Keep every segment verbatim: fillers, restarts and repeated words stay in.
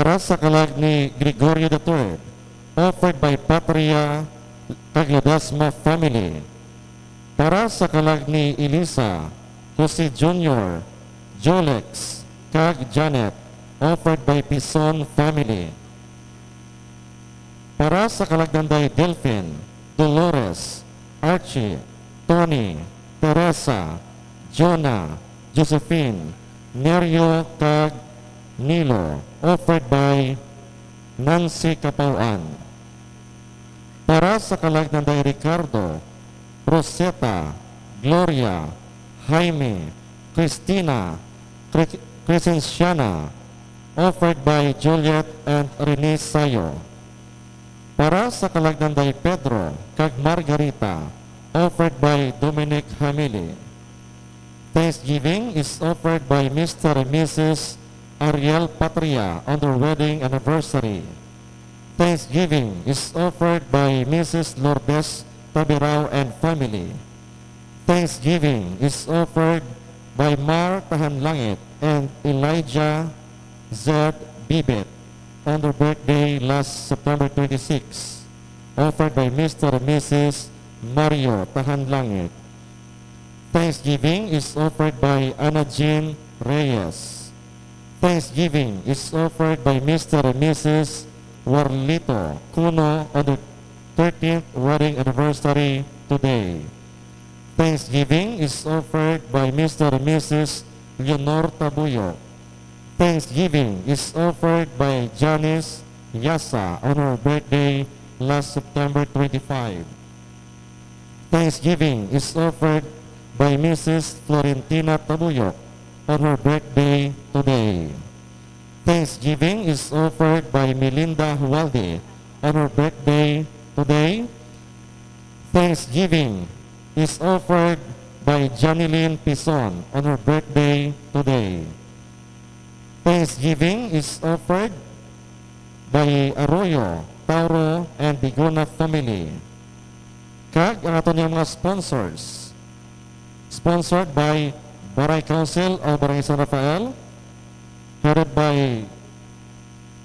Para sa kalag ni Gregorio the third, offered by Patria kag Ledesma family. Para sa kalag ni Elisa, Jose Junior, Jolex, kag Janet, offered by Pison family. Para sa kalag ni Nanday Delfin, Dolores, Archie, Tony, Teresa, Jonah, Josephine, Nerio, kag Nilo, offered by Nancy Kapawan. Para sa kalag ni Nanday Ricardo, Rosetta, Gloria, Jaime, Christina, Cre-, Crescenciana, offered by Juliet and Rene Sayo. Para sa kalag ni Nanday Pedro kag Margarita, offered by Dominic Hamili. Thanksgiving is offered by Mister and Missus Ariel Patria on their wedding anniversary. Thanksgiving is offered by Missus Lourdes Tabirao and family. Thanksgiving is offered by Mar Tahanlangit and Elijah Z Bibit on their birthday last September twenty-six, offered by Mister and Missus Mario Tahanlangit. Thanksgiving is offered by Ana Jean Reyes. Thanksgiving is offered by Mister and Missus Warlito Cuno on their thirteenth wedding anniversary today. Thanksgiving is offered by Mister and Missus Leonor Tabuyo. Thanksgiving is offered by Janice Yasa on her birthday last September twenty-five. Thanksgiving is offered by Missus Florentina Tabuyo on her birthday today. Thanksgiving is offered by Melinda Hualde on her birthday today. Thanksgiving is offered by Janilyn Pison on her birthday today. Thanksgiving is offered by Arroyo, Tauro, and Bigona family. Kag ang aton nga mga sponsors. Sponsored by Barangay Council of Barangay San Rafael, headed by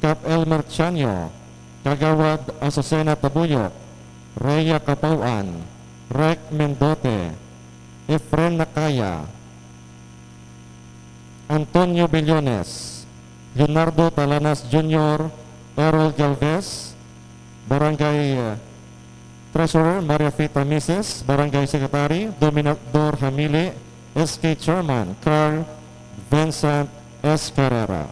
Cap Elmer Chanyo, Kagawad Azucena Tabuyo, Rhea Capauan, Rec Mendote, Efren Nakaya, Antonio Bellones, Leonardo Talanas Junior, Errol Galvez, Barangay, eh, Treasurer Maria Fita Mises, Barangay Secretary Dominador Hamili, S K Chairman Carl Vincent S Carrera.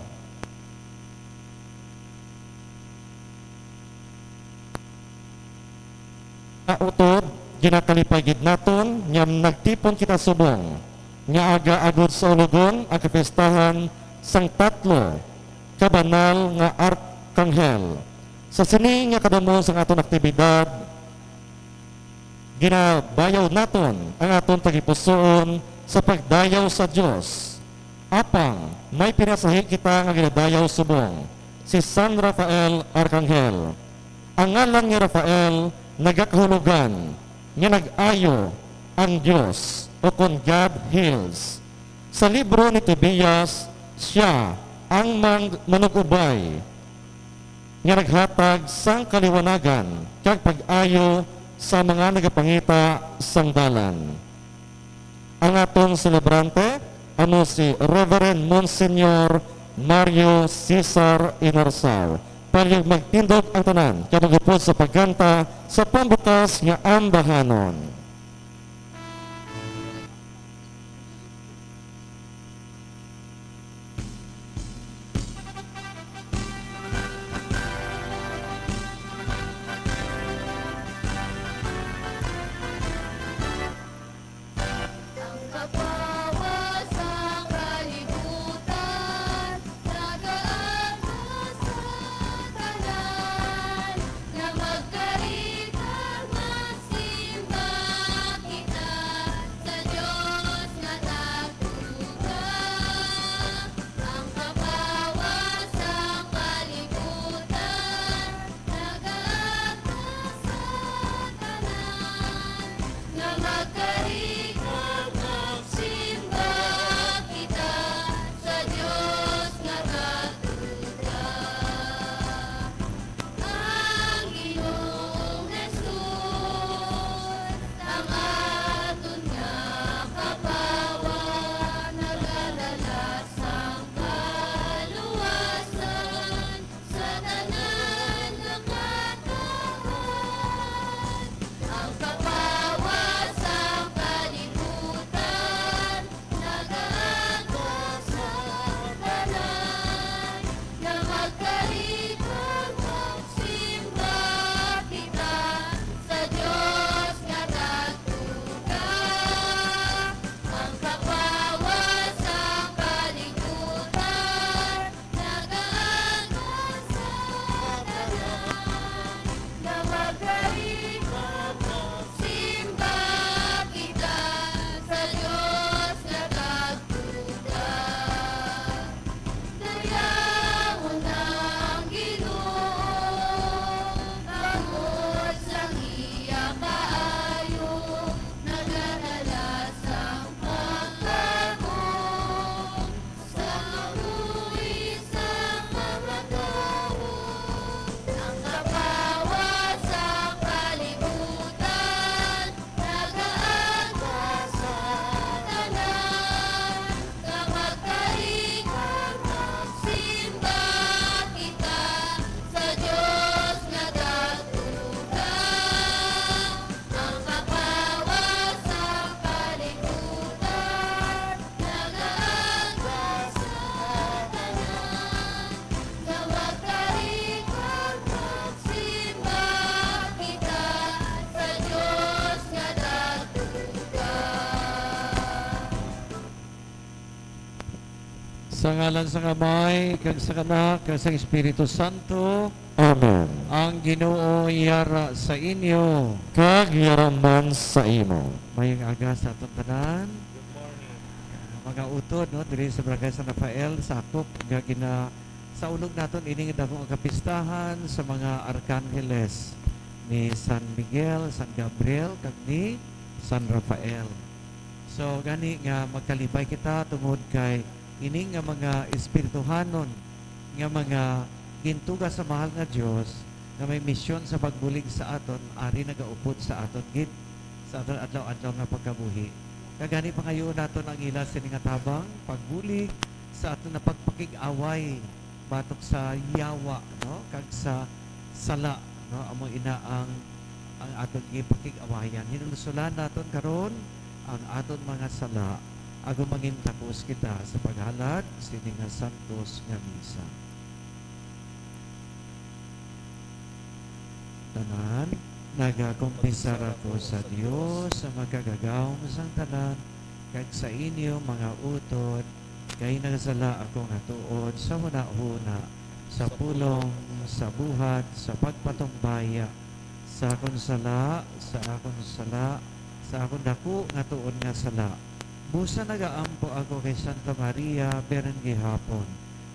Utod, ginakalipay gid naton nga nagtipon kita subong nga aga agod sa ulogon ang kapistahan sang tatlo ka banal nga arkanghel. Sa sini nga kadamo sang aton aktibidad, ginabayaw naton ang aton tagipusoon sa pagdayaw sa Dios. Apang may pinasahi kita nga ginadayaw subong, si San Rafael Arkanghel. Ang ngalan nga Rafael nagakahulogan nga nag-ayo ang Dios, ukon God heals. Sa libro ni Tobias, sia ang mang-, manug-ubay nga naghatag sang kaliwanagan kag pag-ayo sa mga nagapangita sang dalan. Ang aton selebrante amo si Reverend Monsignor Mario Cesar Inarsao. Palihog magtindog ang tanan kag mag-upod sa pagkanta sa pambukas nga ambahanon. Sa ngalan sang Amay, kag sang Anak, kag sang Espiritu Santo. Amen. Ang Ginoo yara sa inyo. Kag yara man sa imo. Mayong aga sa aton tanan. Mga utod, no, diri sa Barangay San Rafael, sakop nga gina-, sa ulog naton ini nga dako nga kapistahan sa mga arkangeles ni San Miguel, San Gabriel, kag ni San Rafael. So, gani nga magkalipay kita tungod kay ini nga mga espirituhanon nga mga gintuga sa mahal nga Dios nga may misyon sa pagbulig sa aton, ari nagaupod sa aton gid sa aton adlaw-adlaw nga pagkabuhi. Kag gani pangayoon naton ang ila sini nga tabang, pagbulig sa aton nga pagpakig-away batok sa yawa, no? Kag sa sala, no? Amo ina ang, ang aton ipakig-awayan. Hinulsulan naton karon ang aton mga sala, agod mangin takos kita sa paghalad sini nga santos nga misa. Tanan, nagakumpisar ako sa Dios, sa Makagagahom sang tanan, kag sa inyo, mga utod, kay nagasala ako nga tuod sa hunahuna, sa pulong, sa buhat, sa pagpatumbaya, sa akon sala, sa akon sala, sa akon daku nga tuod nga sala. Busa nagaampo ako kay Santa Maria, Birhen gihapon,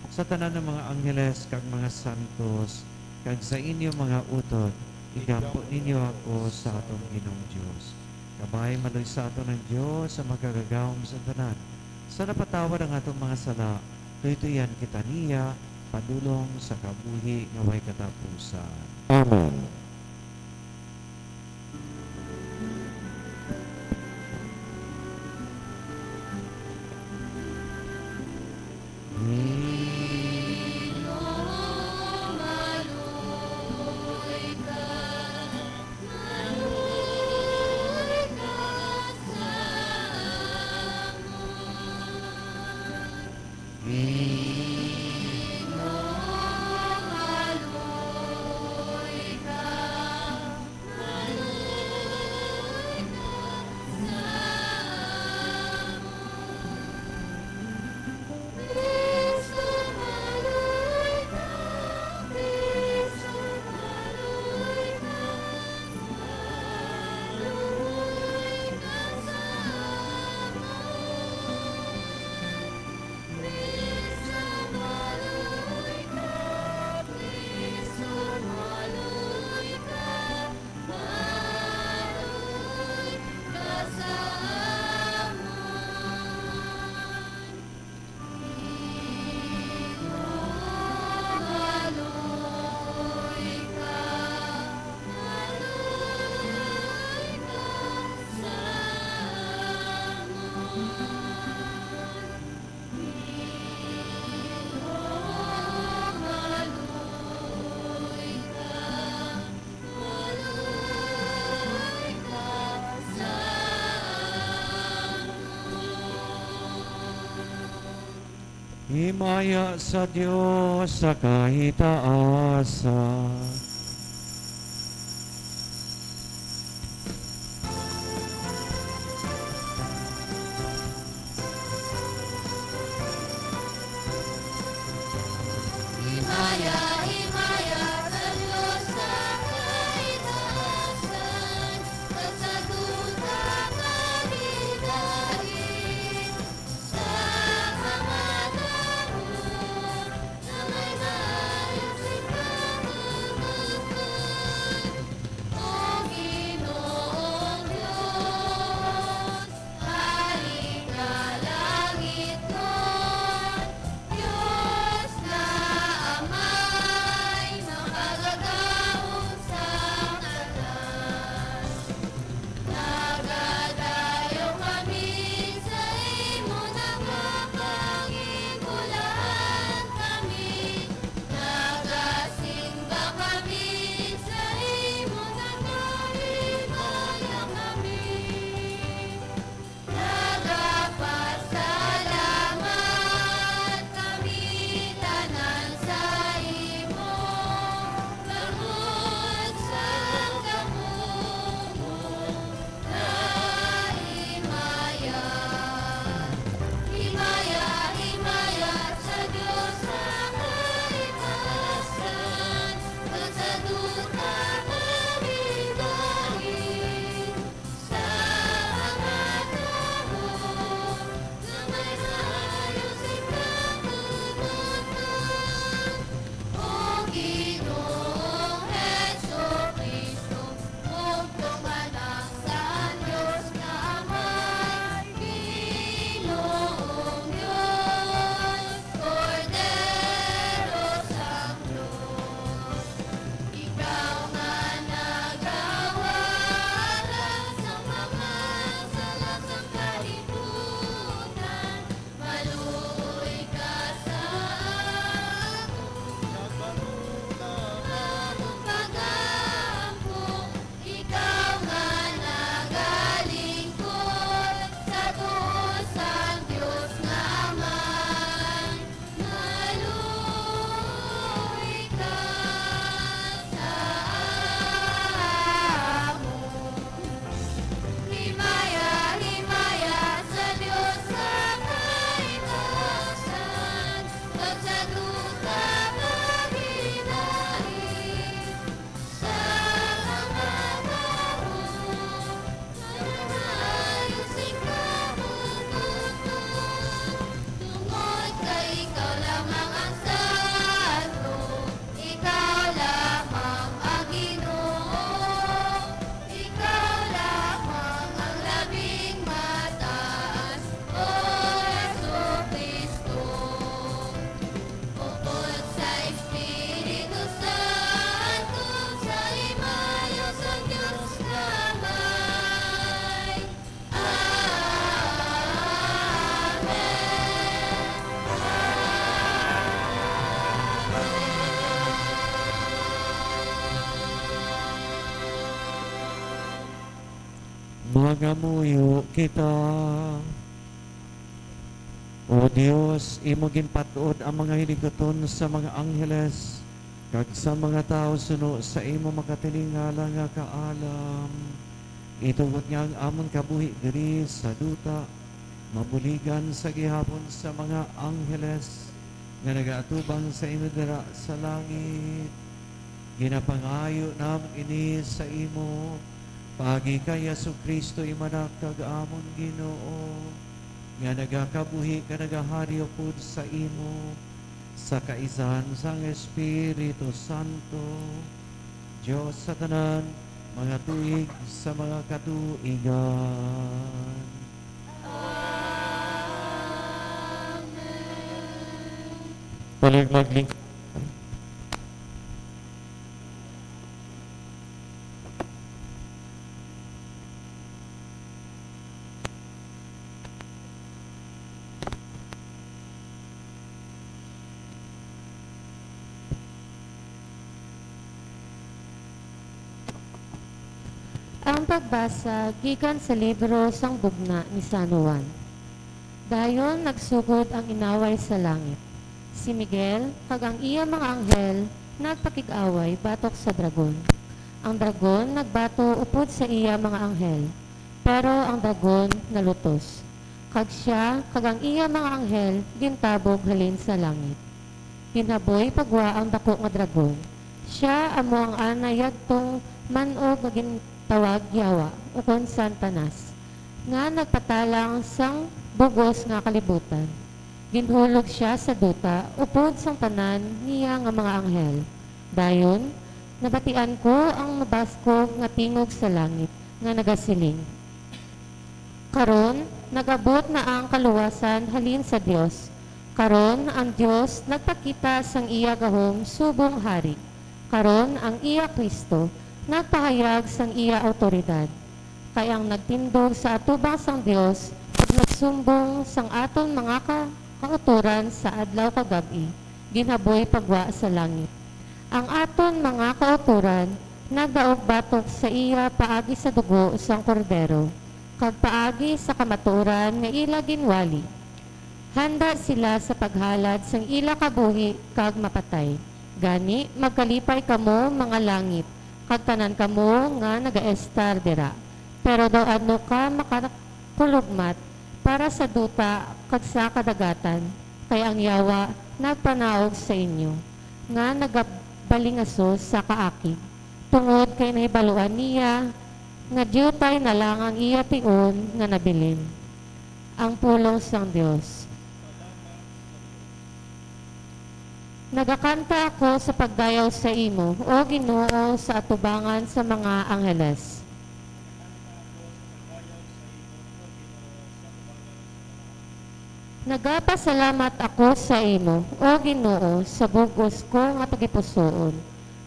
sa tanan nga mga angheles kag mga santos, kag sa inyo, mga utod, igampo ninyo ako sa aton Ginoong Dios. Kabay maluy sa aton ang Dios, ang Makagagahom sa tanan. Sa napatawad ang aton mga sala, tuytuyan kita niya padulong sa kabuhi nga way katapusan. Amen. Himaya sa Dios sa kahitaasan. Himaya, himaya sa Dios sa kahitaasan, kag sa duta nga ginhagit. Mangamuyo kita. O Dios, imo ginpat-od ang mga hiliguton sa mga angheles, kag sa mga tawo suno sa imo makatilingala nga kaalam. Itugot nga ang amon kabuhi diri sa duta mabuligan sa gihapon sa mga angheles nga nagaatubang sa imo dira sa langit. Ginapangayo namon ini sa imo, paagi kay Jesu-Cristo, imo Anak kag amon Ginoo, nga nagakabuhi kag nagahari upod sa imo, sa kaisahan sang Espiritu Santo, Dios sa tanan, mga tuig sa mga katuigan. Amen. Palihog maglingkod. Ang pagbasa gikan sa libro sang Bugna ni San Juan. Dayon nagsugod ang inaway sa langit. Si Miguel kag ang iya mga anghel nagpakig-away batok sa dragon. Ang dragon nagbato upod sa iya mga anghel, pero ang dragon nalutos, kag sia kag ang iya mga anghel gintabog halin sa langit. Ginhaboy pa gwa ang daku nga dragon. Sia amo ang anay yadtong man-og nga gintawag Yawa, ukon Santanas, nga nagpatalang sang bug-os nga kalibutan. Ginhulog sia sa duta upod sang tanan niya nga mga anghel. Dayon, nabatian ko ang mabaskog nga tingog sa langit nga nagasiling, "Karon, nag-abot na ang kaluwasan halin sa Dios. Karon, ang Dios nagpakita sang iya gahom subong hari. Karon, ang iya Cristo nagpahayag sang iya awtoridad. Kay ang nagtindog sa atubang sang Dios kag nagsumbong sang aton mga ka-, kautoran sa adlaw kag gab-i, ginhaboy pa gwa sa langit. Ang aton mga kautoran nagdaog batok sa iya paagi sa dugo sang Kordero, kag paagi sa kamatuoran nga ila ginwali. Handa sila sa paghalad sang ila kabuhi kag mapatay. Gani, magkalipay kamo, mga langit, kag tanan kamo nga nagaestar dira. Pero daw ano ka makakulugmat para sa duta kag sa kadagatan, kay ang Yawa nagpanaog sa inyo, nga nagabalingaso sa kaakig, tungod kay nahibaluan niya nga diutay na lang ang iya tion nga nabilin." Ang pulong sang Dios. Nagakanta ako sa pagdayaw sa imo, O Ginoo, sa atubangan sa mga angheles. Nagapasalamat ako sa imo, O Ginoo, sa bug-os ko nga tagipusoon.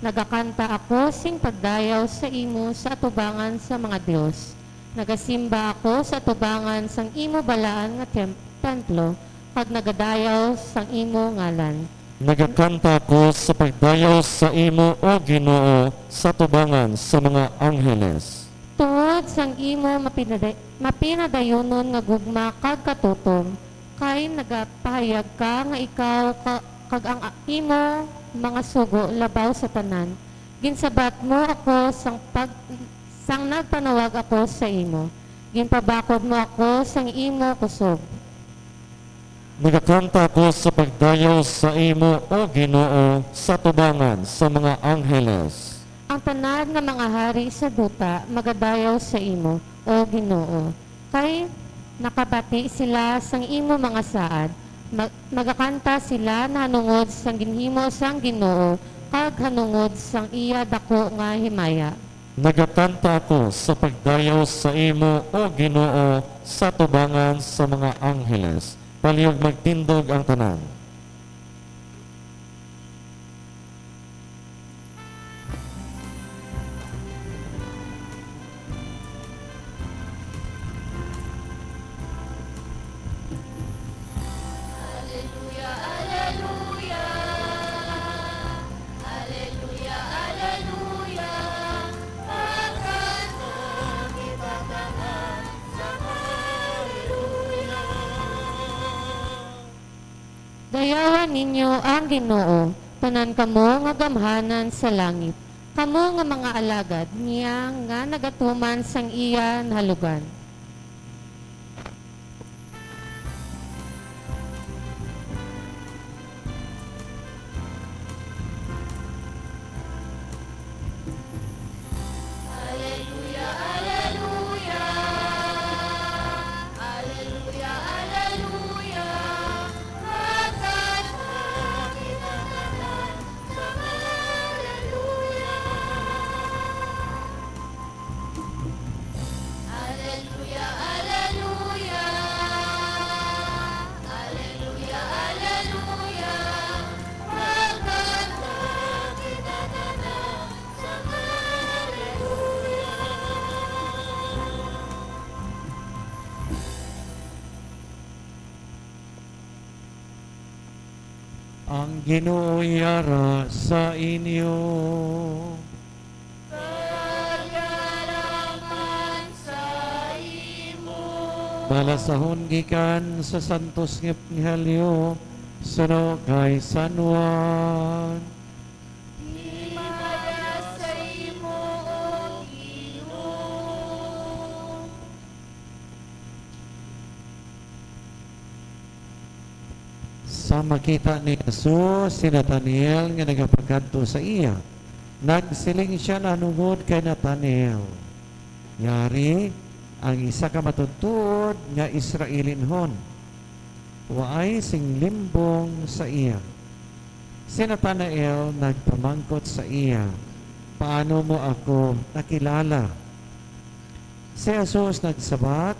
Nagakanta ako sing pagdayaw sa imo sa atubangan sa mga dios. Nagasimba ako sa atubangan sang imo balaan nga tem-, templo, kag nagadayaw sang imo ngalan. Nagakanta ako sa pagdayaw sa imo, O Ginoo, sa atubangan sa mga angheles. Tungod sang imo mapinada-, mapinadayunon nga gugma kag katutom, kay nagapahayag ka nga ikaw ka-, kag ang a-, imo mga sugo labaw sa tanan. Ginsabat mo ako sang pag-, sang nagpanawag ako sa imo. Ginpabakod mo ako sang imo kusog. Nagakanta ako sa pagdayaw sa imo, O Ginoo, sa tubangan sa mga angheles. Ang tanan nga mga hari sa duta magadayaw sa imo, O Ginoo, kay nakabati sila sang imo mga saad. Mag-, magakanta sila nahanungod sang ginhimo sang Ginoo, kag hanungod sang iya daku nga himaya. Nagakanta ako sa pagdayaw sa imo, O Ginoo, sa tubangan sa mga angheles. Palihog magtindog ang tanan. ninyo ang Ginoo, tanan kamo nga gamhanan sa langit, kamo nga mga alagad niya nga nagatuman sang iya nahalugan. Ang Ginoo yara sa inyo. Kag yara man sa imo. Balasahon gikan sa Santos nga Ebanghelyo suno kay San Juan. Himaya sa imo, O Ginoo. Sa makita ni Jesus si Natanael nga nagapakadto sa iya, nagsiling sia nahanungod kay Natanael, "Yari ang isa ka matuod-tuod nga Israelinhon, waay sing limbong sa iya." Si Natanael nagpamangkot sa iya, "Paano mo ako nakilala?" Si Jesus nagsabat,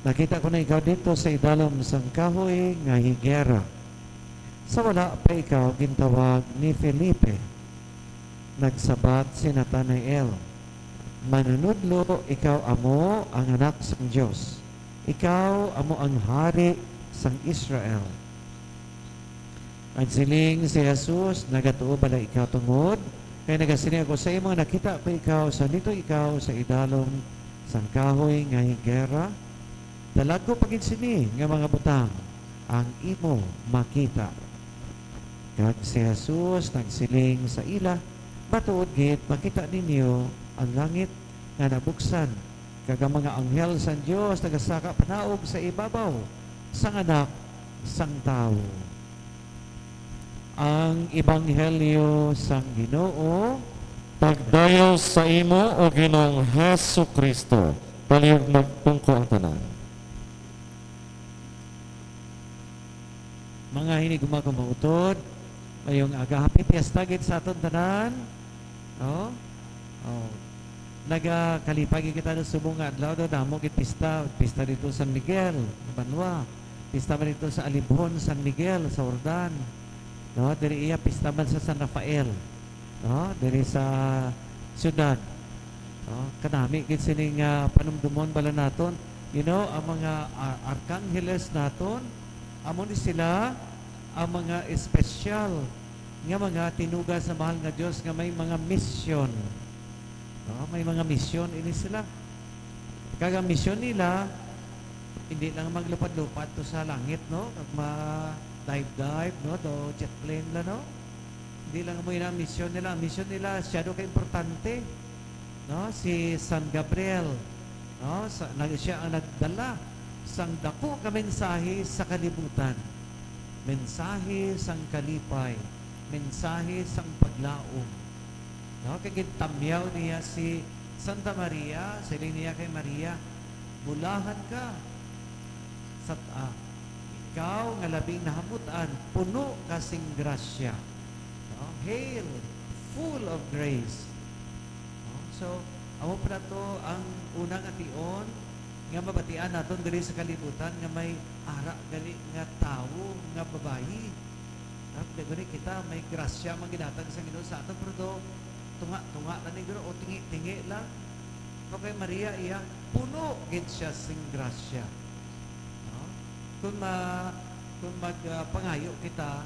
"Nakita ko na ikaw didto sa idalom sang kahoy nga higera, sa wala pa ikaw gintawag ni Felipe." Nagsabat si Natanael, "Manunodlo, ikaw amo ang Anak sang Dios, ikaw amo ang Hari sang Israel." Nagsiling si Jesus, "Nagatuo bala ikaw tungod kay nagasiling ako sa imo nga nakita ko ikaw sa didto ikaw sa idalom sang kahoy nga higera? Dalagku pa gid sini nga mga butang ang imo makita." Kag si Jesus nagsiling sa ila, "Matuod gid, makita ninyo ang langit nga nabuksan, kag ang mga anghel sang Dios nagasaka panaog sa ibabaw sang Anak sang Tawo." Ang Ebanghelyo sang Ginoo. Pagdayaw sa imo, O Ginoong Jesu-Cristo. Palihog magpungko ang tanan. Mga hinigugma kag mga utod, mayong aga. Happy Fiesta gid sa aton tanan. No? Oh. Nagakalipay gid kita subong nga adlaw, do, damo gid pista, pista didto San Miguel, Banwa. Pista man didto sa Alibhon, San Miguel, sa Jordan. No? Diri iya pista man sa San Rafael. No? Diri sa siyudad. No? Kanami gid sini nga panumdomon bala naton. You know, ang mga, ah, arkangeles naton, amo ni sila ang mga espesyal nga mga tinuga sa mahal nga Dios nga may mga misyon. No? May mga misyon ini sila. Kag ang misyon nila, hindi lang maglupad-lupad to sa langit, no? Kag ma-dive-dive, no? Do jet plane la, no? Hindi lang mo ina misyon nila. Ang misyon nila, siya do ka importante, no? Si San Gabriel, no? Sa, nag-, siya ang nagdala sang dako ka mensahe sa kalibutan. Mensahe sang kalipay, mensahe sang paglaom. No? Kay gintamyaw niya si Santa Maria, siling niya kay Maria, "Bulahan ka, sat-a, ikaw nga labing nahamut-an, puno ka sing grasya." No? "Hail, full of grace." No? So, amo pa na to ang unang ation nga mabatian naton diri sa kalibutan nga may ara gali nga tawo nga babayi. Ah, di gani kita, may grasya man ginhatag sa Ginoo sa aton, pero do, tunga-tunga lang ni Ginoo, o tingi-tingi lang. So, kay Maria, iya, puno gid siya sing grasya. No? Kung ma-, kung mag, ah, pangayo kita,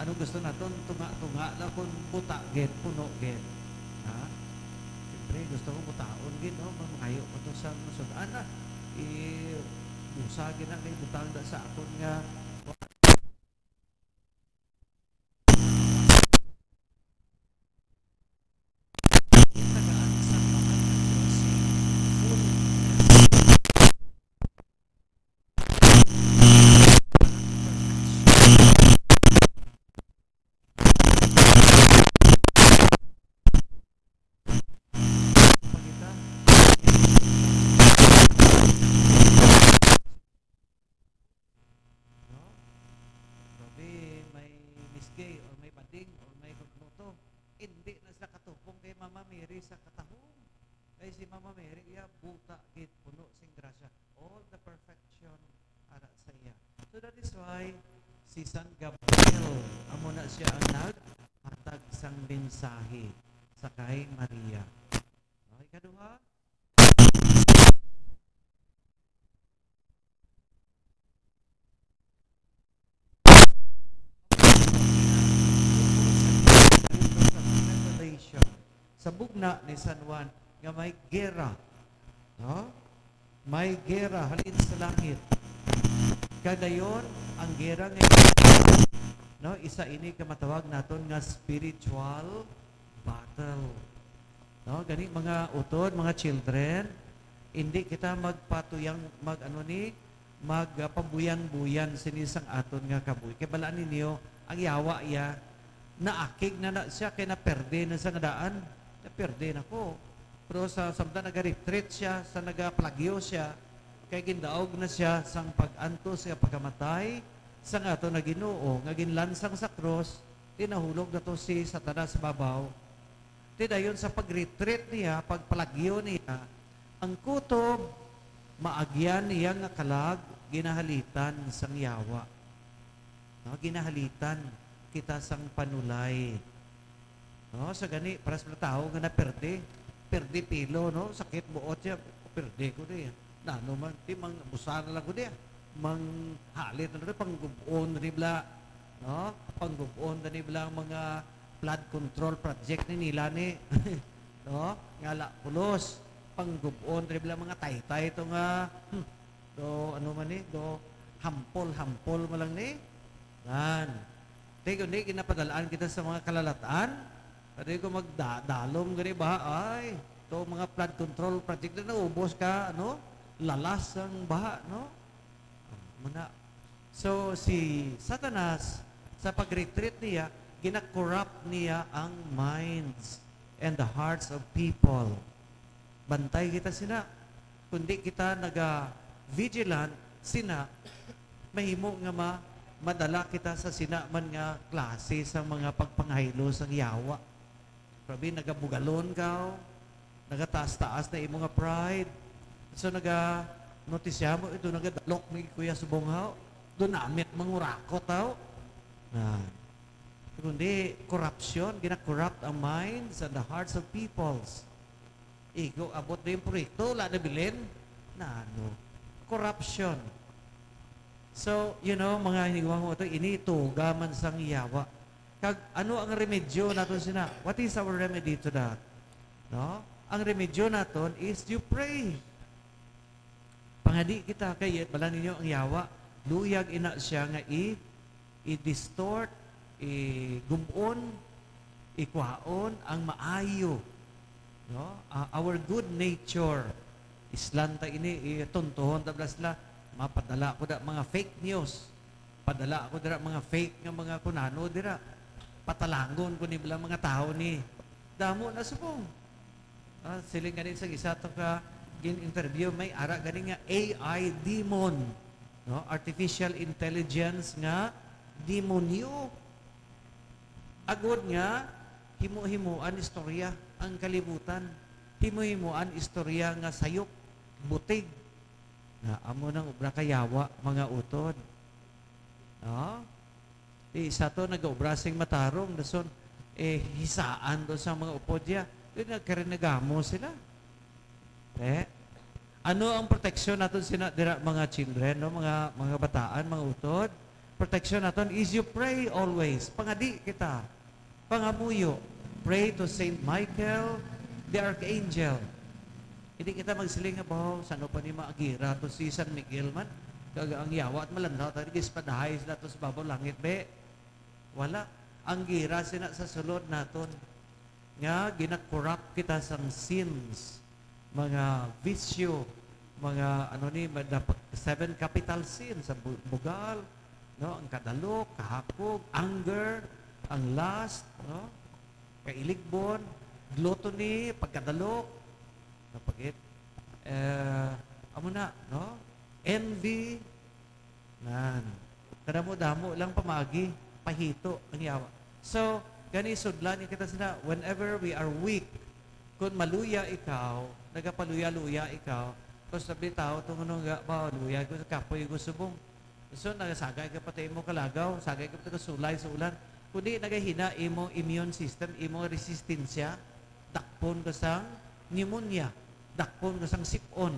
anong gusto naton? Tunga-tunga lang, kung buta gid, puno gid. Ha? Siyempre, gusto ko butaon gid, no? Mangayo ko to sa mga sud-an na, i-, busa gid na may butang da sa akon nga Si San Gabriel, amo na siya ang naghatag sang mensahe sa kay Maria. Okay, ikaduha. Sa bugna ni San Juan nga may gera, no? May gera halin sa langit. Kag dayon, ang gera nga, no, isa ini ka matawag naton nga spiritual battle. No, gani, mga utod, mga children, hindi kita magpatuyang, mag, ano ni, mag, ah, pabuyan-buyan sini sang aton nga kabuhi. Kay balaan ninyo, ang yawa iya, naakig na na siya, kay naperde na sa nga daan. Naperde na ko. Pero sa, samtang naga-retreat siya, sa nagaplagyo siya, kay gindaog na siya sang pag-antos nga pagkamatay sang aton nga Ginoo, nga ginlansang sa krus, tinahulog na to si Satanas babaw. Ti dayon sa pag-retreat niya, pagpalagyo niya, ang kutob, maagyan niya nga kalag, ginahalitan sang yawa. No, ginahalitan kita sang panulay. No, sa gani, para sa mga tawo nga naperde, perde pilo, no, sakit buot siya, perde ko di. Nano man, ti mang busana lang ko di. Mang halit na rin, panggubon rin bla, no? Panggubon na ni bla ang mga flood control project ni nila ni, no? Nga la, pulos, panggubon rin bla mga taytay to nga, hmm, do, ano man ni, do, hampol-hampol mo lang ni. Yan. Di, kundi ginapadalaan kita sa mga kalalatan, pwede ko magdalom gani ba? Ay, to mga flood control project na naubos ka, ano? Lalas ang baha, no? Muna. So, si Satanas, sa pag-retreat niya, gina-corrupt niya ang minds and the hearts of people. Bantay kita sina. Kundi kita naga-vigilant sina, mahimo nga ma-, madala kita sa sina man nga klase sa mga pagpangaylo sang yawa. Grabe, nagabugalon ka, oh. Nagataas-taas na imo nga pride. So, naga-, notisya mo, ito nagadalok ni Kuya Subong, haw. Doon namit mangurakot, haw. Na. Kundi, corruption, gina-corrupt ang minds and the hearts of peoples. Igo, abot na yung proyekto, wala na bilin. Na ano? Corruption. So, you know, mga hinigwang mo ito, ini tuga man sang yawa. Kag ano ang remedyo naton sina? What is our remedy to that? No? Ang remedyo naton is you pray. Pangadi kita kay bala ninyo ang yawa. Luyag ina siya nga i, i-distort, i-gum-on, ikwaon ang maayo. No? Ah, our good nature. Islan ta ini, ituntuhon ta bala sila. Mapadala ko da mga fake news. Padala ako dira mga fake nga mga kunano dira. Patalangon ko ni bala mga tawo ni. Damo na subong. Ah, siling gani sa isa to ka gin-interview, may ara gani nga A I demon, no? Artificial intelligence nga demonyo. Agod nga himo-himoan istorya ang kalibutan. Himo-himoan istorya nga sayop, butig. Na amo nang obra kayawa, mga utod. No? Di sa to nagaobra sing matarong, dason, eh, hisaan to sa mga upod niya. Di nagkarinagamo sila. Eh? Ano ang proteksyon naton sina dira, mga children, no? Mga, mga bataan, mga utod? Proteksyon naton is you pray always. Pangadi kita. Pangamuyo. Pray to Saint Michael the Archangel. Hindi kita magsiling nga, "Baw, sano pa ni maagira to si San Miguel man? Kag ang yawa at malandaw tayo, gispadahay sila to sa babaw langit, be." Wala. Ang gira sina sa sulod naton nga gina-corrupt kita sang sins, mga bisyo, mga ano ni, mga dap-, seven capital sins, ang bu-, bugal, no, ang kadalok, kahakog, anger, ang lust, no, kailigbon, gluttony, pagkadalok, napagit, eh, amo na, no, envy, Nan. Kadamo-damo lang pamagi, pahito ang yawa. So, gani sudlan ni kita sila, whenever we are weak, kung maluya ikaw, nagapaluya-luya ikaw, kung sabi tao, "Tungo nga ba, luya ko sa kapoy ko subong." So, nagasagay ka pa ta imo kalagaw, sagay ka pa ta kasulay sa ulan. Kundi nagahina imo immune system, imo resistensya, dakpon ka sang pneumonia, dakpon ka sang sip-on,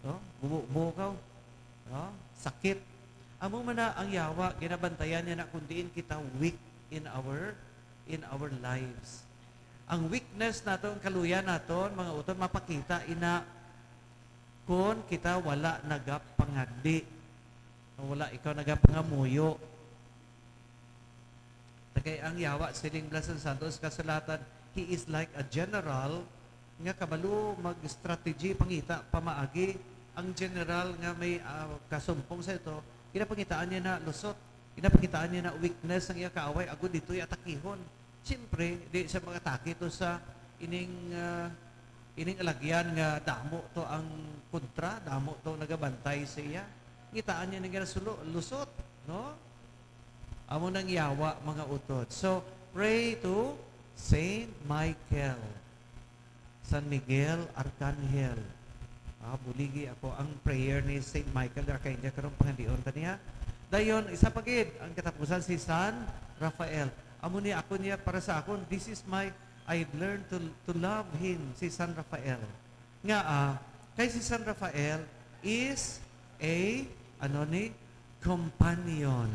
no? Bubo-bubo ka, no? Sakit. Amo man na ang yawa, ginabantayan niya na kung diin kita weak in our, in our lives. Ang weakness naton, ang kaluya naton, mga utod, mapakita ina kon kita wala nagapangadi, wala ikaw nagapangamuyo. Kay ang yawa, siling bala sang Santos Kasulatan, he is like a general nga kabalo mag-strategy, pangita, pamaagi. Ang general nga may, ah, kasumpong sa ito, ginapangitaan niya na lusot, ginapangitaan niya na weakness ang iya kaaway, agod dito'y atakihon. Siyempre, di siya mag-atake to sa ining, ah, ining alagyan nga damo to ang kontra, damo to nagabantay sa iya. Ngitaan niya na ginasulo, lusot, no? Amo nang yawa, mga utod. So, pray to Saint Michael, San Miguel Arcangel. Ah, buligi ako ang prayer ni Saint Michael the Archangel karong pangandion ta niya. Dayon, isa pa gid ang katapusan, si San Rafael. Amo ni ako niya, para sa akon, this is my, I've learned to, to love him, si San Rafael. Nga, ah, kay si San Rafael is a, ano ni, companion.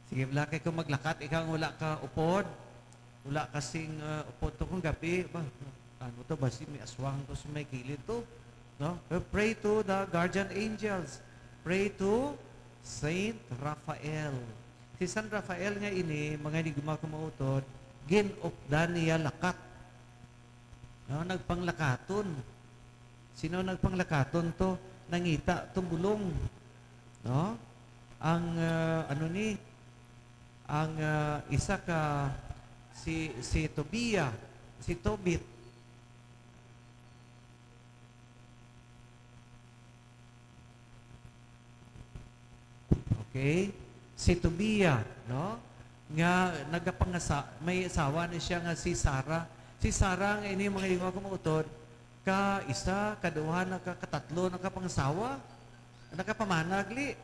Sige, wala kay kung maglakat, ikaw ang wala ka upod, wala ka sing, ah, upod to kung gabi, ba, ano to, basi may aswang to sa may kilid to, no? Pero pray to the guardian angels. Pray to Saint Raphael. Si San Rafael nga ini, mga enigma kung mautod, gin-updan niya lakat. No, nagpanglakaton. Sino nagpanglakaton to? Nangita tong bulong. No? Ang, ah, ano ni? Ang, ah, isa ka si, si Tobia, si Tobit. Okay? Si Tobia, no? Nga nagapangasa-, may asawa na siya nga si Sarah. Si Sarah nga ini, mga igwa ko mautod, ka isa, kaduha, na ka, katatlo, nakapangasawa. Nakapamanagli.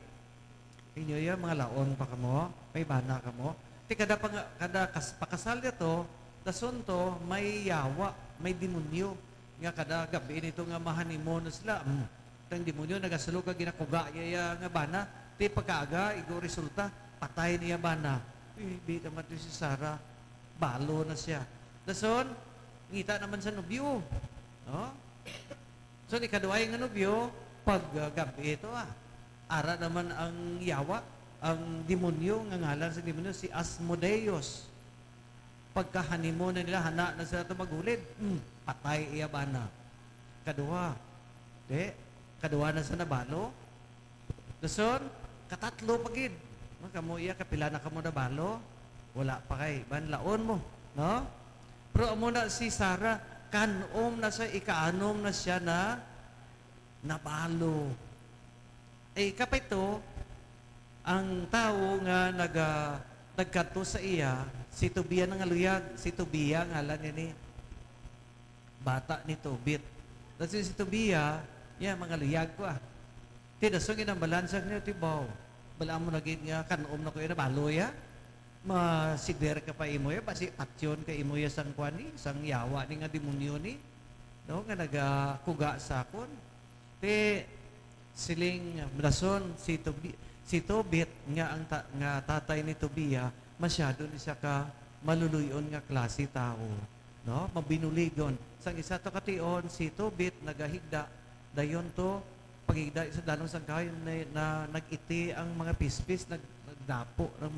Inyo ya, mga laon pa kamo, may bana kamo. Ti kada pang-, kada kas-, pakasal niya to, dason to, may yawa, may demonyo. Nga kada gabi nito nga mahanimo na sila, mm, ang demonyo nagasulog kag ginakuga niya ya nga bana. Ti pagkaaga, igo resulta, patay niya bana. Uy, bida man to si Sarah. Balo na siya. Dason, ngita naman sa nobyo. No? So, ni kaduhay nga nobyo, pag, ah, gabi ito, ah. Ara naman ang yawa, ang demonyo, nga ngalan sa demonyo, si Asmodeus. Pagkahanimo na nila, hana na sila to maghulid. Hmm, patay iya bana. Kaduha. Di, kaduha na sa nabalo. Dason, katatlo pa gid. Mga kamo iya, kapila na kamo nabalo? Wala pa kay, ban laon mo, no? Pero amo na si Sarah, kan-om na sa ikaanom na siya na nabalo. Eh, kapito, ang tawo nga naga-, nagkadto sa iya, si Tobia nangaluyag. Si Tobia, ngalan niya ni bata ni Tobit. Tapos si Tobia, ya, mangaluyag ko, ah. Ti, dason ginambalan sa niya, ti, baw. Bala mo na gid nga, kan-om na ko yun, nabalo ya. Masider ka pa imo ya, basi patyon ka imo ya sang kwan ni, sang yawa ni nga demonyo ni, no, nga nagakuga sa akon. Ti, siling, dason, si Tobi-, si Tobit nga ang ta-, nga tatay ni Tobia, masyado ni siya ka maluluy-on nga klase tawo, no? Mabinuligon. Sang isa to ka tion, si Tobit nagahigda, dayon to, paghigda sa dalom sang kahoy, na, na, nag-iti ang mga pispis, nag-, nagdapo, ang,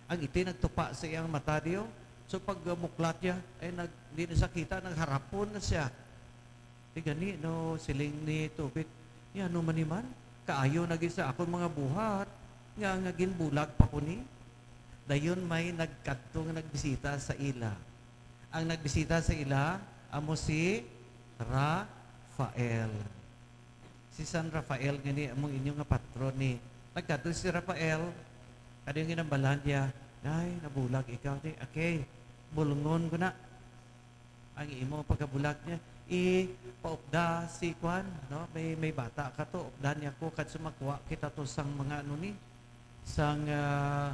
ang iti nagtupa sa iyang mata, diyo. So, pag, uh, muklat niya, ay, nag-, di na siya kita, nagharapon na siya. Ti gani, no, siling ni Tobit, "Ni ano man ni man? Kaayo na gid sa akon mga buhat, nga, nga ginbulag pa ko ni." Dayon may nagkadto nga nagbisita sa ila. Ang nagbisita sa ila, amo si Rafael. Si San Rafael gani among inyo nga patron ni. Nagkadto si Rafael, ano yung ginambalan niya? "Ay, nabulag ikaw, ti. Okay, bulngon ko na." Ang imo pagkabulag niya, ipaupda si kwan, no? May, may bata ka to, updan niya ko, kadso makuha kita to sang mga ano ni, sang, ah,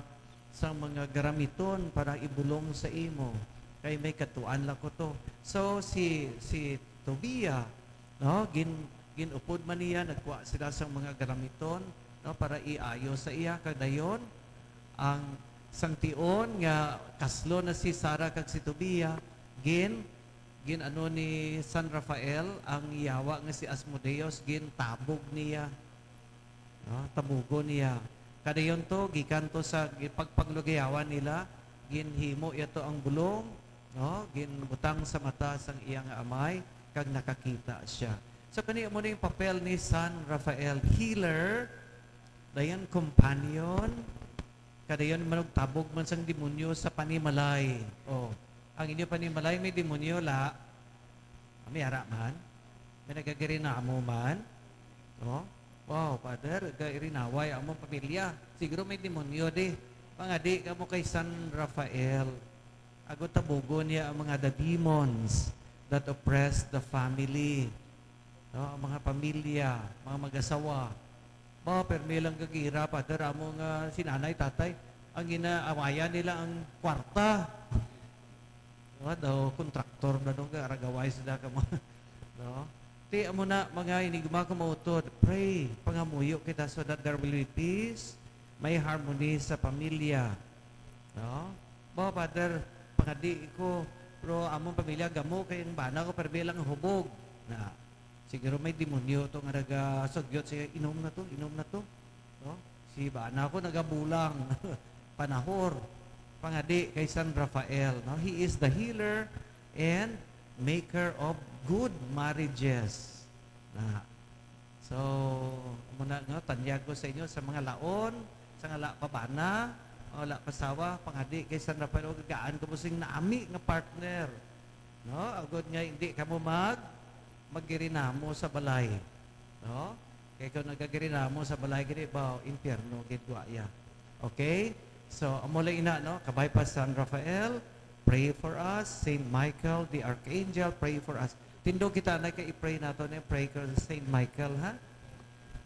sang mga garamiton para ibulong sa imo. Kay may katuan lang ko to. So, si, si Tobia, no? Gin-, gin-upod man niya, nagkuha sila sang mga garamiton, no? Para iayo sa iya. Kag dayon, ang sang tion nga kaslo na si Sarah kag si Tobia, gin-, gin-ano ni San Rafael ang yawa nga si Asmodeus, gintabog niya. No? Tabugon niya. Kadayon to, gikan to sa gi-, pagpanglugayawan nila, ginhimo yato ang bulong, no? Ginbutang sa mata sang iya nga amay, kag nakakita siya. So, kani amo na yung papel ni San Rafael, healer, dayon companion, kadayon manugtabog man sang demonyo sa panimalay. Oh, ang inyo panimalay may demonyo, la? May ara man? May nagagirinamo man? Oh? Wow, Father, gairinaway ang among pamilya. Siguro may demonyo di. Pangadi kamo kay San Rafael. Agod tabugon niya ang mga the demons that oppress the family. No? Ang mga pamilya, mga mag-asawa. Ba, permi lang gagira, Father, amo nga si nanay, tatay, ang ginaawayan nila ang kwarta. Wa daw, kontraktor na daw, kay aragaway sila ka mga, no? Ti, amo na, mga inigma ko mautod, pray, pangamuyo kita so that there will be peace, may harmony sa pamilya. No? Ba, Father, pangadi ko, pero among pamilya, gamo kay ang bana ko, pero bilang hubog. Na, siguro may demonyo to nga nagasugyot siya, "Inom na to, inom na to." No? Si bana ko nagabulang, panahor, pangadi kay San Rafael. No? He is the healer and maker of good marriages. Na. So, muna nga, tanyag ko sa inyo, sa mga laon, sa nga la pa bana, o la pa sawa, pangadi kay San Rafael, o gagaan ko mo sing nami nga partner. No? Agod nga hindi kamo mag-, maggirinamo sa balay. No? Kay kung nagagirinamo sa balay, gini ba, impyerno, gid wa iya. Okay? So, amo lang ina, no? Kabay pa San Rafael, pray for us. Saint Michael the Archangel, pray for us. Tindog kita na kay i-pray nato ni, pray ko sa Saint Michael, ha?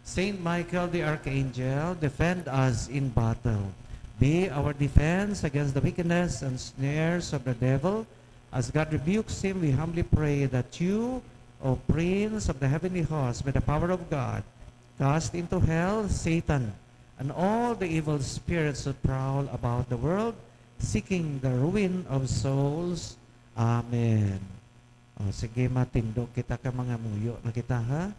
Saint Michael the Archangel, defend us in battle. Be our defense against the wickedness and snares of the devil. As God rebukes him, we humbly pray that you, O Prince of the heavenly host, by the power of God, cast into hell Satan and all the evil spirits that prowl about the world, seeking the ruin of souls. Amen. O, sige, matindog kita ka mangamuyo na kita, ha?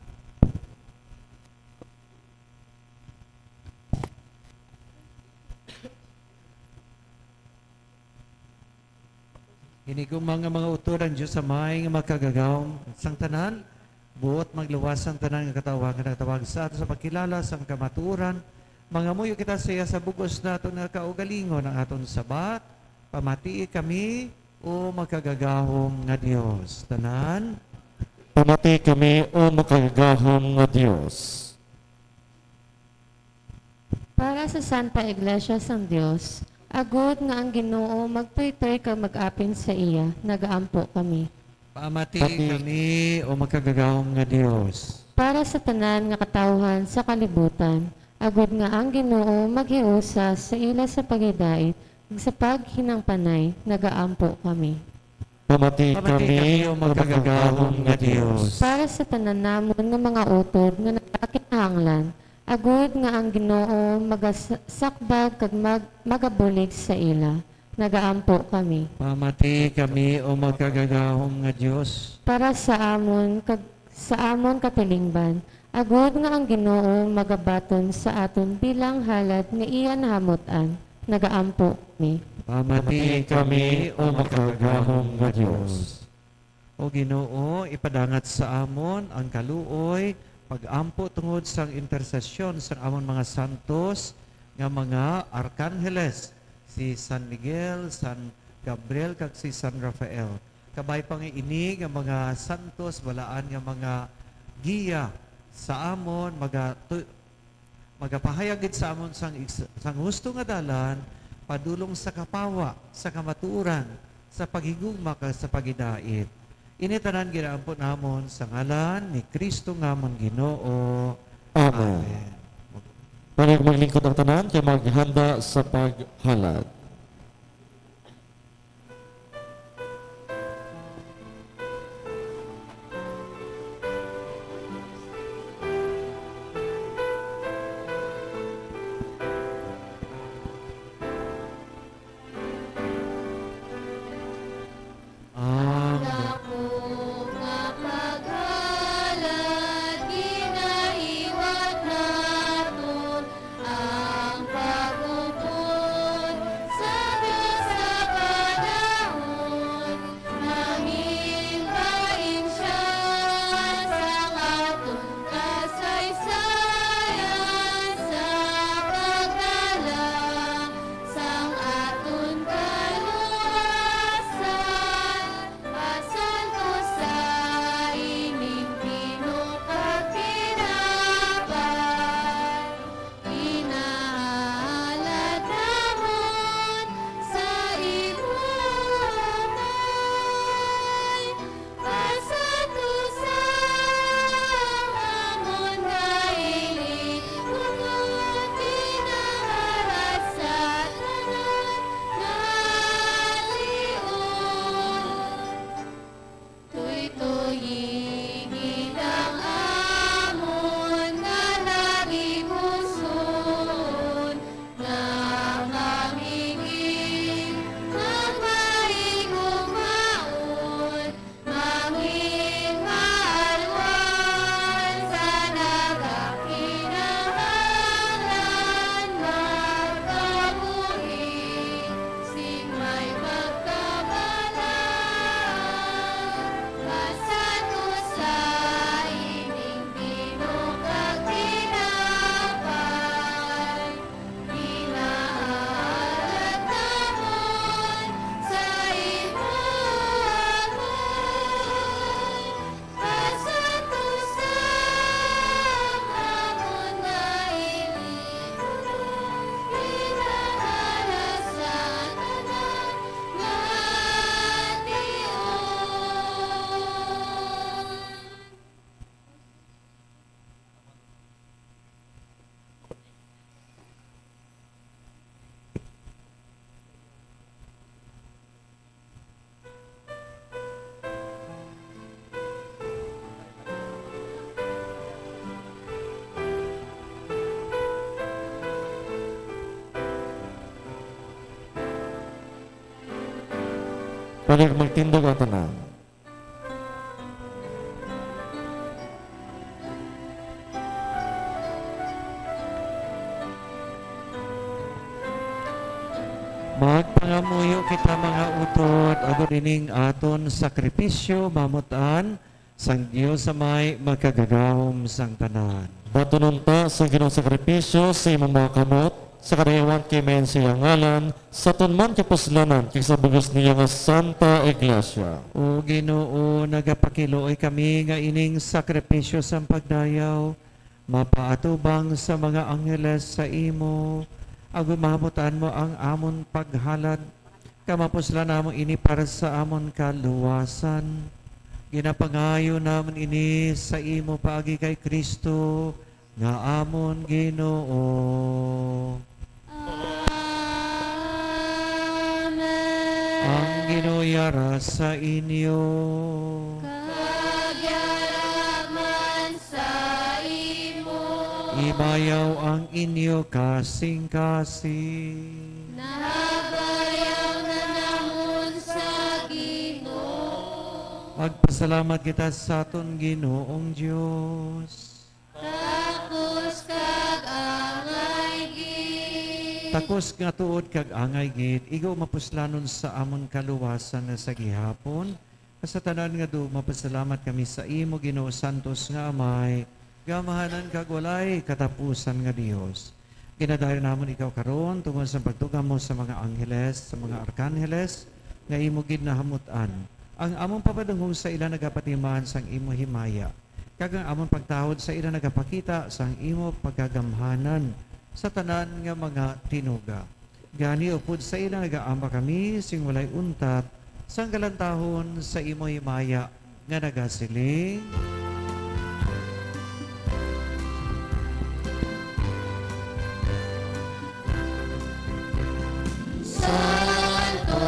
Hinigugma nga mga utod ang Dios Amay nga makagagahom sang tanan, buot magluwas ang tanan nga katawhan nga nagtawag sa ato sa pagkilala sang kamatuoran. Mangamuyo kita sa iya sa bug-os naton nga kaugalingon, ang aton sabat: Pamatii kami, O makagagahom nga Dios. Tanan. Pamati kami, O makagagahom nga Dios. Para sa Santa Iglesia sang Dios, agud nga ang Ginoo magtuytoy kag mag-apin sa iya, nagaampo kami. Pamati Pati- kami, O makagagahom nga Dios. Para sa tanan nga katawhan sa kalibutan, agud nga ang Ginoo maghiusa sa ila sa paghidait kag sa paghinangpanay, nagaampo kami. Pamati Pamati kami, kami, O O makagagahom nga Dios. Para sa tanan namon nga mga utod nga nagakinahanglan, agud nga ang Ginoo magasakbag kag mag-, magabulig sa ila, nagaampo kami. Pamati kami, O makagagahom nga Dios. Para sa amon kag sa amon katilingban, agud nga ang Ginoo magabaton sa aton bilang halad nga iya nahamut-an, nagaampo kami. Pamati kami, O makagagahom nga Dios. O Ginoo, ipadangat sa amon ang kaluoy, pag-ampo tungod sang intersesyon sang amon mga santos nga mga arkanheles, si San Miguel, San Gabriel, kag si San Rafael. Kabay pa nga ini nga mga santos, balaan nga mga giya sa amon, maga-, tu-, magapahayag gid sa amon sang, sang husto nga dalan, padulong sa kapawa, sa kamatuoran, sa paghigugma, kag sa paghidait. Ini tanan ginaampo namon sa ngalan ni Cristo nga amon Ginoo. Amen. Amen. Pwede maglingkod ang tanan kay maghanda sa paghalad. Ang dako nga paghalad, ginahiwat naton ang pag-upod sa Dios sa panahon. Mangin bahin sia sang aton kasaysayan sa pagdala sang aton kaluwasan. Pasantusa ining tinukag tinapay, ginahalad namon sa imo kamay. Pasantusa ang amon nga ilig, ug ginahalad sa tanan nga tion. Tuytoyi gid ang amon nga nagipuson, nga kami gid magmahigugmaon, mangin maalwan sa nagakinahanglan, magkabuhi sing may pagkabalaan. Pasantusa ining tinukag tinapay, ginahalad namon sa imo kamay. Pasantusa ang amon nga ilig, ginahalad sa tanan nga tion. Pwede magtindog ang tanan. Magpangamuyo kita, mga utod, agod ining aton sakripisyo mamut-an sang Dios Amay Makagagahom sang tanan. Batunon ta sa Ginoong sakripisyo sa imong mga kamot, sa kadayawan kay mayon sa iyang ngalan, sa aton man kapuslanan, kag sa bug-os niya nga Santa Iglesia. O Ginoo, nagapakiluoy kami nga ining sakripisyo sang pagdayaw mapaatubang sa mga angheles sa imo, agod mahamutan mo ang amon paghalad, kag mapuslan namon ini para sa amon kaluwasan. Ginapangayo namon ini sa imo paagi kay Cristo, nga amon Ginoo. Amen. Ang Ginoo yara sa inyo. Kag yara man sa imo. Ibayaw ang inyo kasingkasing. Nabayaw na namon sa Ginoo. Magpasalamat kita sa aton Ginoong Dios. Takos kag angay gid. Takos nga tuod kag angay gid, igo mapuslanon sa amon kaluwasan nga sa gihapon, kag sa tanan nga duog, mapasalamat kami sa imo, Ginoo, santos nga Amay, gamhanan kag walay katapusan nga Dios. Ginadayon namon ikaw karon tungod sa pagtugma mo sa mga angheles, sa mga arkanheles, nga imo gid nahamut-an ang amon papadungog sa ila nagapatiman sang imo himaya, kag ang amon pagtahod sa ila nagapakita sang imo pagagamhanan sa tanan nga mga tinuga. Gani, upod sa ila nagaamba kami sing walay untat sang kalantahon sa imo himaya, nga nagasiling: Santo,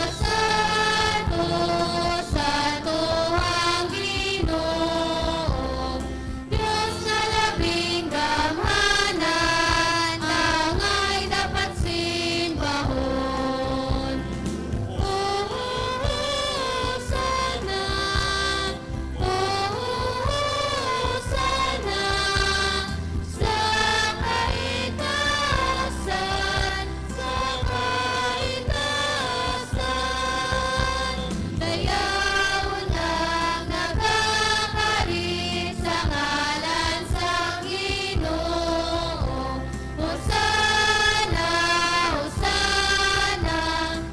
santo, santo ang Ginoo, Dios nga labing gamhanan, angay dapat simbahon. Hosana, Hosana sa kaitaasan, sa kaitaasan. Dayawon ang nagakari sa ngalan sang Ginoo. Hosana, Hosana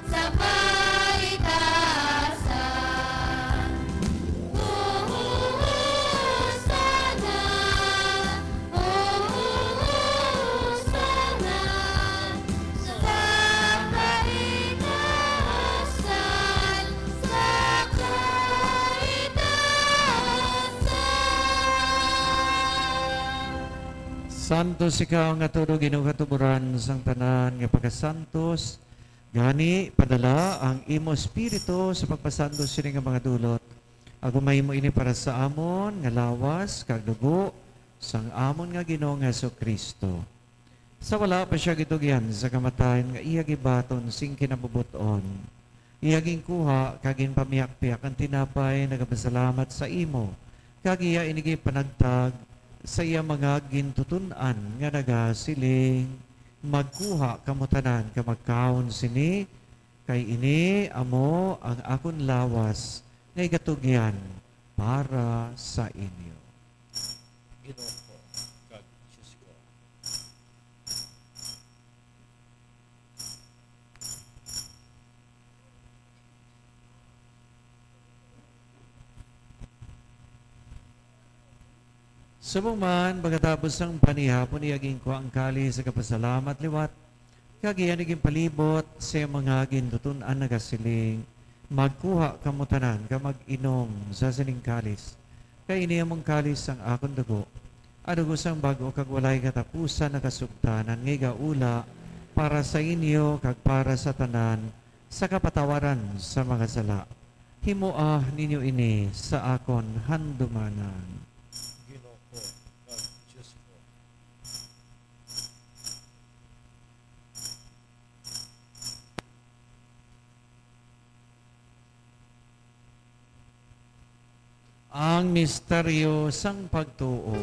sa kaitaasan. Hosana, Hosana sa kaitaasan, sa kaitaasan. Santos ikaw nga tudo, Ginoo, katuburan sang tanan nga pagkasantos. Gani, padala ang imo Espiritu sa pagpasantos sini nga mga dulot, agod mahimo ini para sa amon nga lawas kag dugo sang amon nga Ginoo nga Jesu-Cristo. Sa wala pa sia gitugyan sa kamatayon, nga iya gibaton sing kinabubot-on, iya ginkuha kag ginpamihakpihak ang tinapay, nagapasalamat sa imo, kag iya ini ginpanagtag sa iya mga gintuton-an, nga nagasiling: Magkuha kamo tanan kag magkaon sini, kay ini amo ang akon lawas nga igatugyan para sa inyo. Ginoo ko kag Dios ko. Subong man, pagkatapos sang panihapon, iya ginkuha ang kalis sa kapasalamat liwat, kag iya ini ginpalibot sa iya mga gintuton-an, nagasiling: Magkuha kamo tanan kag mag-inom sa sining kalis, kay ini among kalis sang akon dugo, ang dugo sang bag-o kag walay katapusan nga kasugtanan, nga igaula para sa inyo kag para sa tanan sa kapatawaran sa mga sala. Himoa ninyo ini sa akon handumanan. Ginoo ko kag Dios ko. Ang misteryo sang pagtuo.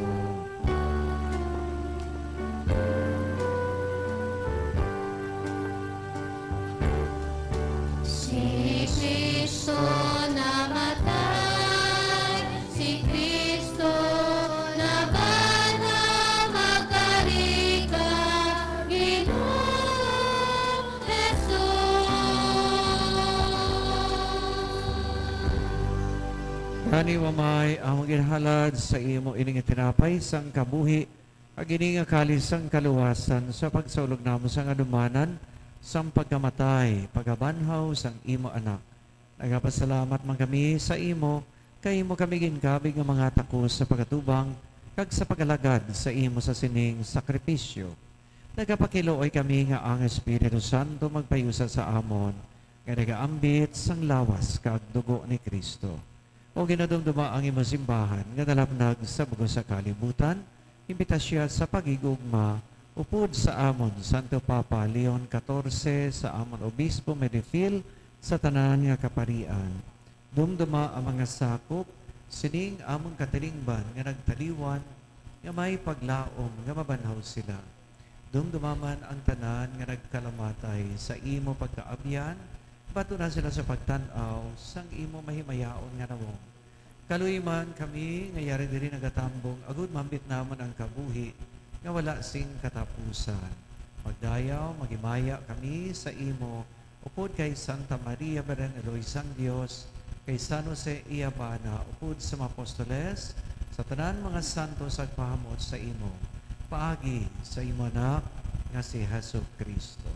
Si Cristo namatay, si Cristo nabanhaw, magkari ka, Ginoong Jesus. Gani, O Amay, amon ginhalad sa imo ini nga tinapay sang kabuhi, kag ini nga kalis sang kaluwasan, sa pagsaulog namon sang adumanan sang pagkamatay, pagkabanhaw sang imo Anak. Nagapasalamat man kami sa imo, kay imo kami ginkabig nga mga takos sa pag-atubang kag sa pag-alagad sa imo sa sining sakripisyo. Nagapakiluoy kami nga ang Espiritu Santo magpahiusa sa amon nga nagaambit sang lawas kag dugo ni Cristo. O ginadumduma ang imo simbahan nga nalapnag sa bug-os sa kalibutan, imbita sia sa paghigugma upod sa amon Santo Papa Leon Catorce, sa amon Obispo Medifil, sa tanan nga kaparian. Dumduma ang mga sakop sining amon katilingban nga nagtaliwan, nga may paglaom nga mabanhaw sila. Dumduma man ang tanan nga nagkalamatay sa imo pagkaabyan, baton-a sila sa pagtan-aw sang imo mahimayaon nga nawong. Kaluy man kami nga yari diri nagatambong, agod maambit namon ang kabuhi nga wala sing katapusan. Magdayaw, maghimaya kami sa imo, upod kay Santa Maria, Birhen Iloy sang Dios, kay San Jose, iya bana, upod sa mga apostoles, sa tanan mga santos, agpahamot sa imo, paagi sa imo Anak nga si Jesu-Cristo.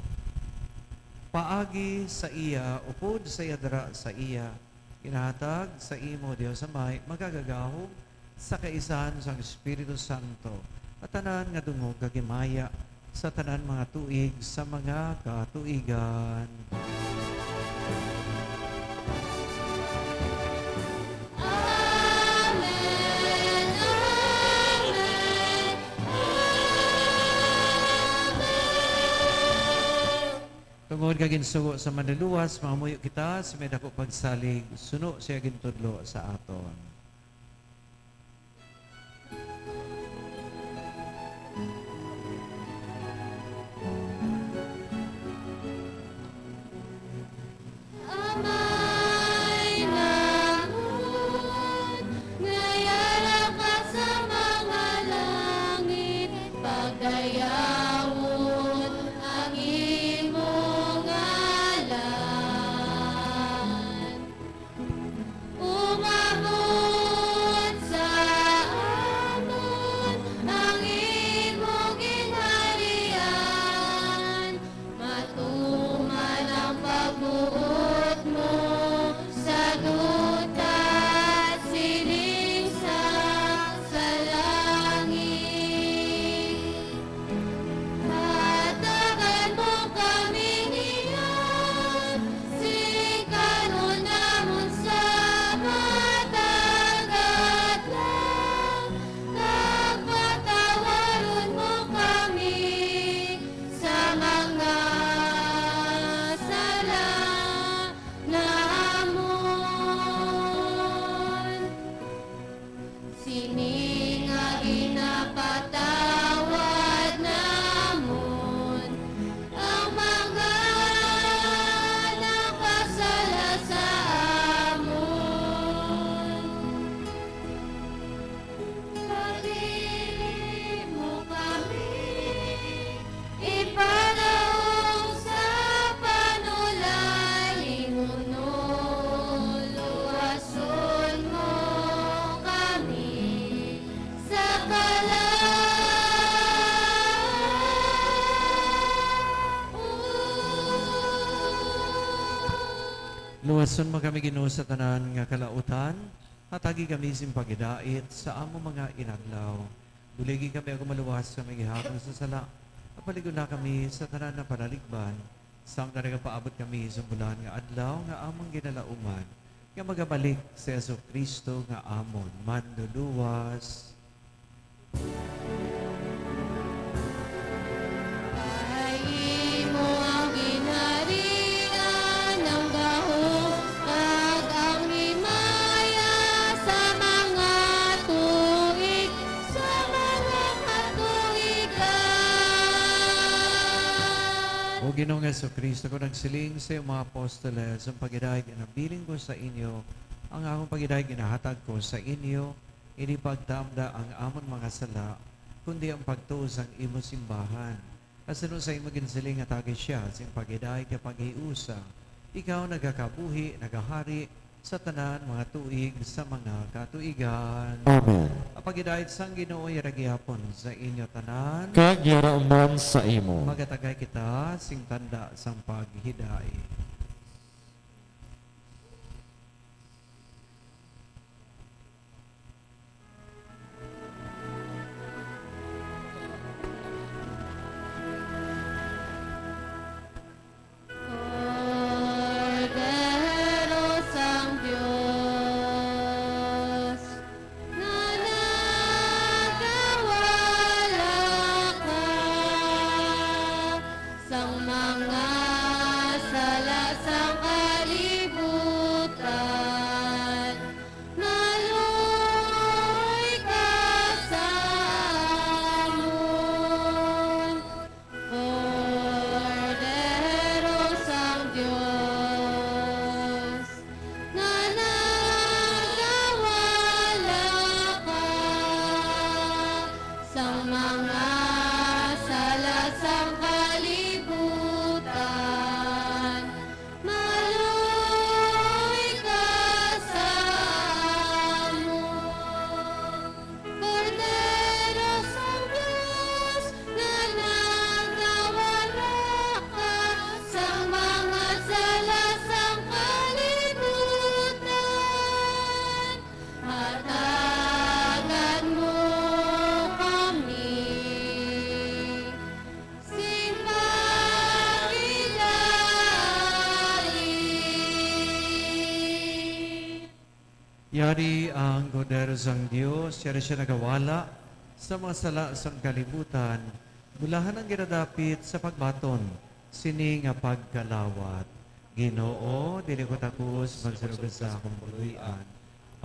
Paagi sa iya, upod sa iya, dira sa iya, Ginahatag sa imo, Dios Amay, magagagahom sa kaisahan sang Espiritu Santo, at tanan nga dungog kag himaya sa tanan mga tuig sa mga katuigan. Amen, amen, amen. Tungod kag ginsugo sa Manluluwas, mangamuyo kita sa may dako pagsalig, suno siya gintudlo sa aton. Amay namon, nga yara ka sa mga langit, pagdayawon ang imo ngalan. Umabot sa amon ang imo ginharian, matuman ang pagbuot mo sa duta sining sa, sa langit. Hatagan mo kami niyan, sing kanon namon sa matag adlaw, kag patawaron mo kami sa mga sala namon. Sini nga ginapatawad namon ang mga nakasala sa amon. Pagdili mo kami ipadaog sa panulay, hinunol luwason mo kami sa kalaut. Luwason mo kami, Ginoo, sa tanan nga kalautan. Hatagi kami sing paghidait sa among mga inadlaw. Buligi kami agud maluwas kami gihapon sa sala. At palig-on na kami sa tanan nga panaligban, samtang nagapaabot kami sa bulan nga adlaw nga among ginalauman, nga magabalik si Jesu-Cristo nga amon Manluluwas. Kay imo ang ginharian, ang gahom, kag ang himaya sa mga tuig, sa mga katuigan. O Ginoong Jesu-Cristo, kon nagsiling sa iyang mga apostoles, ang paghidait ginabilin ko sa inyo, ang akong paghidait ginahatag ko sa inyo, hindi pagtamda ang amon mga sala, kundi ang pagtuo sang imo simbahan. Kasuno sa imo ginsiling, hatagi siya sing paghidait kag paghiusa. Ikaw nagakabuhi, nagahari sa tanan mga tuig sa mga katuigan. Amen. Ang paghidait sang Ginoo yara gihapon sa inyo tanan. Kag yara man sa imo. Magatagay kita sing tanda sang paghidait. Kordero sang Dios, nga nagawala ka sang mga sala Yari ang Kordero sang Dios, yari sia nagawala sa mga sala sang kalibutan. Bulahan ang ginadapit sa pagbaton sini nga pagkalawat. Ginoo, dili ko takos magsulod sa akong buloy-an.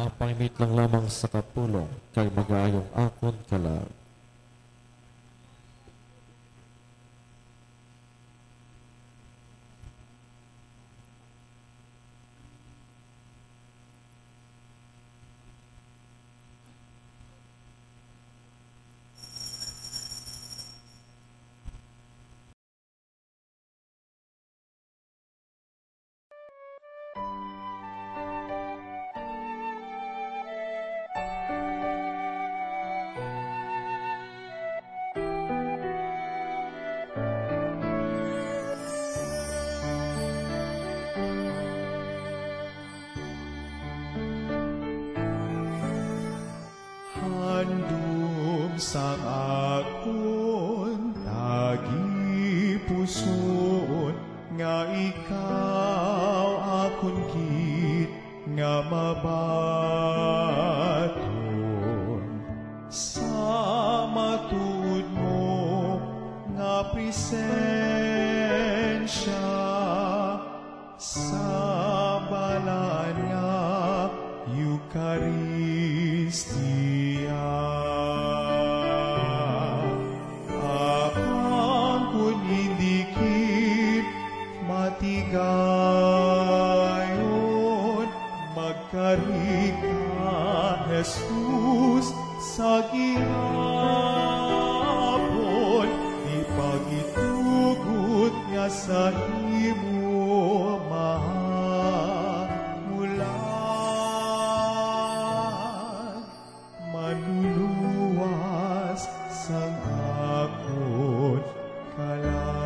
Ang pangimit lang lamang sa kapulong kag mag-aayong akon kalag. Handom sang akon tagipusoon, nga ikaw akon gid nga mabaton sa matuod mo nga presensya. Sa balaan nga Eukaristia, apan kon indi gid matigayon, magkari ka, Jesus, sa gihapon, ipagitugot nga sa imo mahamulan, manluluwas sang akon kalag.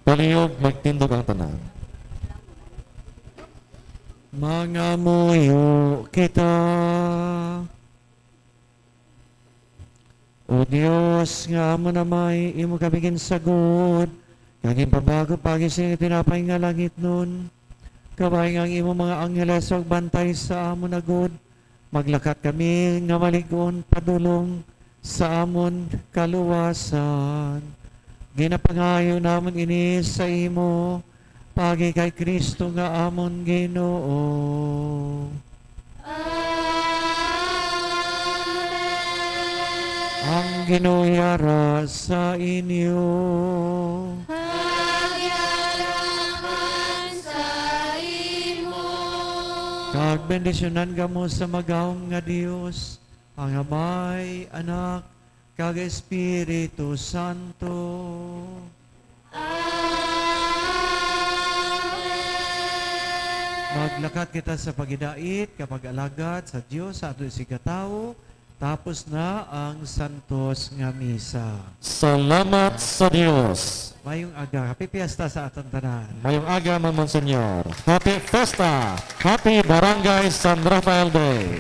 Palihog, magtindog ang tanan. Mangamuyo kita. O Dios, nga amon Amay, imo kami ginsagod, kag ginpabago pagi sing tinapay nga langitnon. Kabay nga ang imo mga angeles magbantay sa amon agod, maglakat kami nga malig-on padulong sa amon kaluwasan. Ginapangayo namon ini sa imo, pagi kay Cristo nga amon Ginoo. Amen. Ang Ginoo yara sa inyo. Kag yara man sa imo. Kag bendisyonan kamo sa magahom nga Dios, ang Amay, Anak, kag Espiritu Santo. Amen. Maglakat kita sa paghidait kag pag-alagad sa Dios sa aton isigkatawo. Tapos na ang santos nga misa. Salamat sa Dios. Mayong aga. Happy Fiesta sa aton tanan. Mayong aga, Monseñor. Happy Fiesta! Happy Barangay San Rafael Day!